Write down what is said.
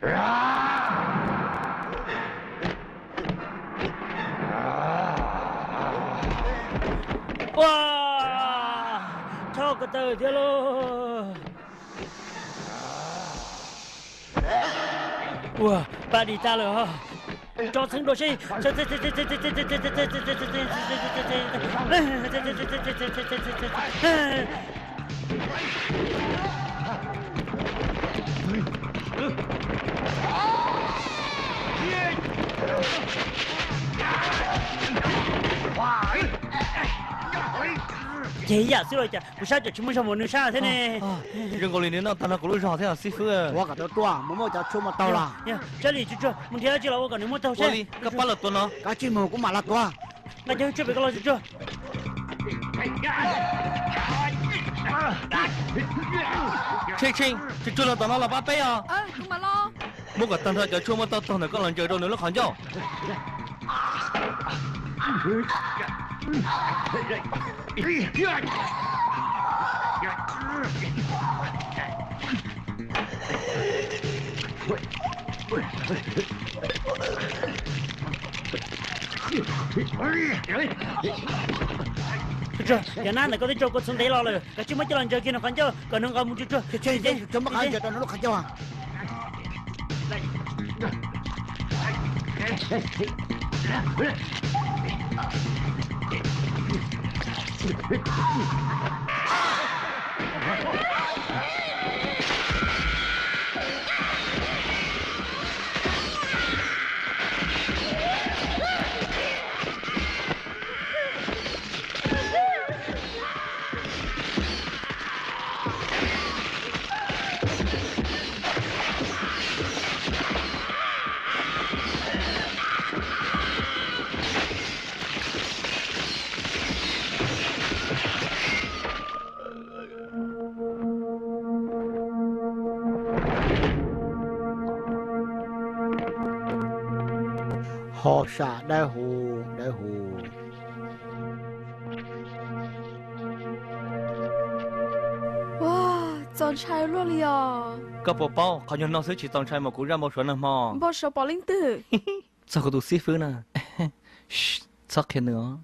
Ua, choj ko taw thiab lauj. Ua, pab dim tag lawm. Tso txheeb dua seb. Ces ib yam xwb los cas, kuv sab tseem tsis muaj zog mus nws sab thiab ne. Zoo nkaus li nws noj tag nrho kuv lub zog thiab xib fwb. Ua kom tau ruaj, mus muab cov tshuaj muab taug los. Tsab Lis, tsuag tsuag mus nrhiav dab tsi los ua kom nws muab taug seb. Koj pab los tua no. Koj tsis mus kuv mam los tua. Nqa cov tshuaj pem koj los tsuag tsuag. Tshee, Tshee, tsuag tsuag los tom no los pab peb os. Muab kom tag nrho cov tshuaj muab taug taug ntawm koj los ntsaws rau nws lub qhov ncauj. Tsuag tsuag, cov nab ntawm koj twb tso kua txhuv ntev los lawm, koj tsij muab coj los ntsaws kiag nws qhov ncauj kom nws nqos mus tsuag tsuag. Muab qab ntsaws rau nws lub qhov ncauj. Ho sam dawb huv dawb huv. Ua, txaus ntshai luaj li os. Koj puas paub qhov nyuag no xwb tsis txaus ntshai mas kuv zaj npau suav nag hmo. Npau suav pom leej twg? Txog kuv tus xib fwb na. Txhob qhia nws os.